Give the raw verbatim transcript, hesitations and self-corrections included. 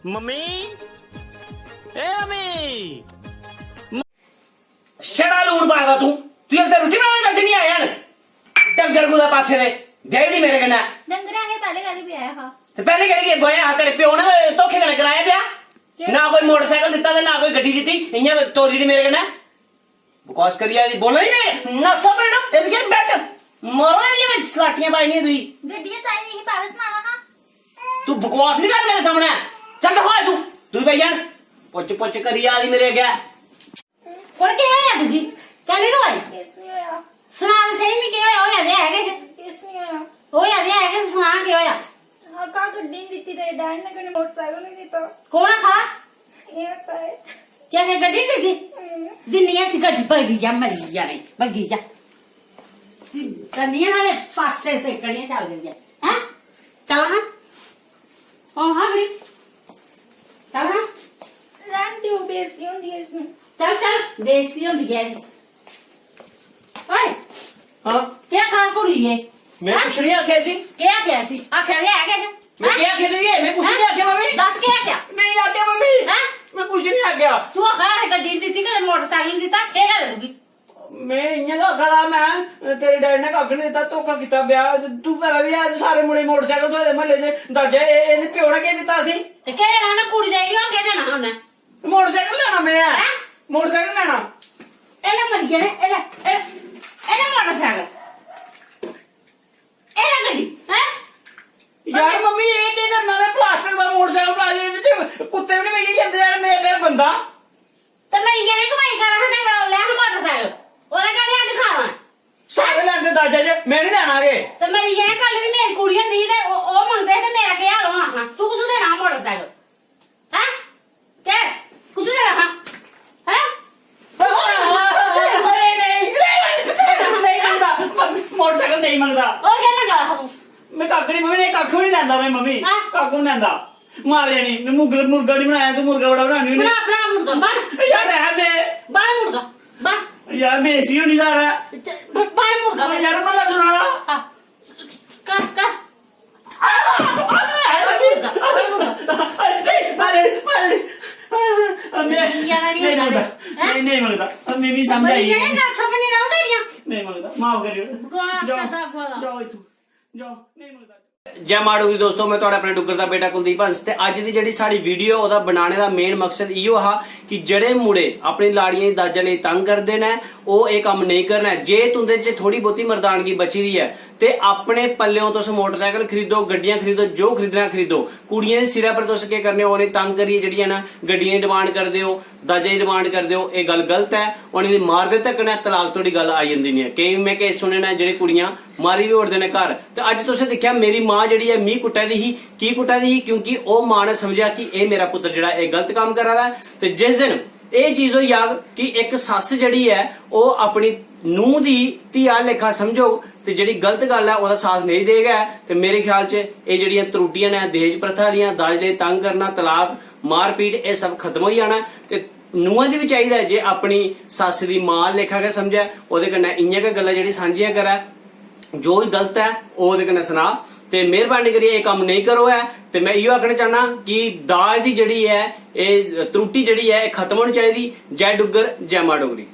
Mummy, ए mummy. छड़ा लून पाए दा तू। तू इसलै रुट्टी बनाने दा नहीं आया न। डंगर कुतै पासे दे। ब्याही ओड़ी मेरे कन्नै। डंगरै आगे पैह्ले कैह्ली ब्याहेआ हा? ते पैह्ले कैह्ली ब्याहेआ हा? तेरे प्यो ने धोखे कन्नै कराया ब्याह। केह्? ना कोई मोटरसाइकल दित्ता ते ना कोई गड्डी दित्ती। इ'यां तोरी ओड़ी मेरे कन्नै। बकवास करियै दी बोला ही नहीं। नस्सो बेटा, एह्दे च बैठ। मारो एह्दे च सलाटियां पाई नहीं तुई। गड्डियां चाहिदियां ही, पैलेस बनाना हा। तू बकवास नहीं कर मेरे सामने। चल दफा हो तू। तू भाई जान। पुच्छ पुच्छ करियै आ दी मेरे अग्गै। कुड़ केह् होया तुगी? कैह्ली रोआ दी? किश निं होया। सना ते सेही मिगी, केह् होया? होया ते है किश? किश निं होया। होया ते है किश, सना केह् होया? आखा गड्डी निं दित्ती तेरे डैड ने, कन्नै मोटरसाइकल निं दित्ता। कौन आखा? एह् आखा दे। केह् आखा, गड्डी निं दित्ती? हम्म। दिन्नी आं इसी गड्डी, भगी जा, मरी जा, नेईं, भगी जा। इसी करनी आं नाले पास्से सेकनी आं शैल करियै। हैं? चल हां। ओह् हां खड़ी। चल हां। रैह्न देओ, बेइज्जती होंदी ऐ इसमें। चल, चल, बेइज्जती होंदी ऐ। ओए, हाँ? केह् आखा कुड़ी ये? मैं हैं? कुछ नहीं आखेआ इसी। केह् आखेआ इसी? आखेआ ते है किश। मैं हैं? केह् आखेआ तुगी? मैं कुछ हैं? नहीं आखेआ मम्मी। दस केह् आखेआ? नहीं आखेआ मम्मी। हैं? मैं कुछ नहीं आखेआ। तू आखा है गड्डी दित्ती, कदें मोटरसाइकिल दित्ता, केह् गल्ल तुगी? मैं इ'यां गै आखा दा, मैं तेरे डैडी ने कक्ख नहीं दित्ता, धोखा कीता ब्याह। तू पता बी है, सारे मुंडे मोटरसाइकिल थ्होए दे म्हल्ले च। दाजा, ए-, एह्दे प्यो ने केह् दित्ता असें? ते केह् देना उ'न्नै? कुड़ी देनी, होर केह् देना उ'न्नै? मोटरसाइकिल लैना मैं। हैं? मोटरसाइकिल लैना। एह् ले मरी गेआ, एह् ले, एह्, एह् ले मोटरसाइकिल। एह् ले गड्डी, हैं? यार मम्मी, एह् केह् करना? मैं प्लास्टिक दा मोटरसाइकिल बनाई, एह्दे च कुत्ते बी नहीं बेहियै जंदे, यार, मैं फिर बंदा। ते मरी गेआ, कमाई करा, ते लै हा मोटरसाइकिल। ओह्दे कन्नै अड्ड खाना। सारे लैंदे दाजा च, मैं नहीं लैना के। ते मरी गेआ, कल दी मेरी कुड़ी होंदी ही ते ओह्, ओह् मंगदे हे ते मेरा केह् हाल होना हा? तू कुत्थूं देना हा मोटरसाइकिल? हैं? केह्? कुत्थूं देना हा? हैं? अरे नहीं, नहीं, नहीं मंगदा। मोटरसाइकिल नहीं मंगदा। और क्या मंगा हा तू? मैं कक्ख नहीं, मम्मी, नहीं, कक्ख भी नहीं लैंदा मैं, मम्मी। हैं? कक्ख नहीं लैंदा। मार लेनी, मैं मुर्गा, मुर्गा नहीं बनाया, तू मुर्गा बड़ा बनानी होनी। बना, बना मुर्गा, बन। यार, रहन दे। बन मुर्गा, बन। यार, बेइज्जती होनी सारा। च-, ब-, बन मुर्गा, बन। यार, मल्ला सुना दा। हाँ। कर, कर। मारे, मारे। मैं, नहीं, नहीं मंगदा। हैं? नहीं, नहीं मंगदा। अब मैं भी समझ आई। नहीं, नहीं, नहीं मंगदा। माफ करियो। बकवास जाओ, करदा, बकवास। जाओ इत्थों। जाओ, नहीं मंगदा। जै मां डोगरी दोस्तो, मैं थुआढ़ा अपने डुग्गर दा बेटा कुलदीप हंस। ते अज्ज दी जेह्ड़ी साढ़ी वीडियो, ओह्दा बनाने दा मेन मकसद इयो हा कि जेह्ड़े मुड़े अपनी लाड़ियें दी दाजा लेई तंग करदे न, ओह् एह् कम्म नेईं करना ऐ। जे तुंदे च थोड़ी बहुती मर्दानगी बची दी ऐ ते अपने पल्लेओं तुस मोटरसाइकिल खरीदो, गड्डियां खरीदो, जो खरीदना खरीदो, कुड़ियें दे सिरै पर तुस केह् करने ओ, उ'नेंगी तंग करियै जेह्ड़ियां ना गड्डियें दी डिमांड करदे ओ, दाजा दी डिमांड करदे ओ, एह् गल्ल गलत ऐ। उ'नेंगी मारदे तक कन्नै तलाक धोड़ी गल्ल आई जंदी नहीं ऐ। केईं मैं केस सुने न जेह्ड़े कुड़ियां मारी बी ओड़दे न घर। ते अज्ज तुसें दिक्खेआ, मेरी मां जेह्ड़ी ऐ, मी कुट्टा दी ही। की कुट्टा दी ही? क्योंकि ओह् मां ने समझेआ कि एह् मेरा पुत्तर जेह्ड़ा एह् गलत कम्म करा दा ऐ। ते जिस दिन एह् चीज होई जाग कि इक सस्स जेह्ड़ी ऐ, ओह् अपनी नूंह् दी धी आह्ला लेखा समझोग ते जेह्ड़ी गलत गल्ल ऐ, ओह्दा साथ नेईं देग ऐ, ते मेरे ख्याल च एह् जेह्ड़ियां त्रुटियां न, दहेज प्रथा आह्लियां, दाज लेई तंग करना, तलाक, मारपीट, एह् सब खत्म होई जाना। ते नूंहा दी बी चाहिदा ऐ जे अपनी सस्स दी मां लेखा गै समझै, ओह्दे कन्नै इ'यां गै गल्लां जेह्ड़ी सांझियां करै, जो बी गलत ऐ ओह् ओह्दे कन्नै सना। ते मेहरबानी करियै एह् कम्म नेईं करो ऐ। ते मैं इयो आखना चाहना कि दाज दी जेह्ड़ी ऐ, एह् त्रुटि जेह्ड़ी ऐ, एह् खत्म होनी चाहिदी। जय डुग्गर, जय मां डोगरी।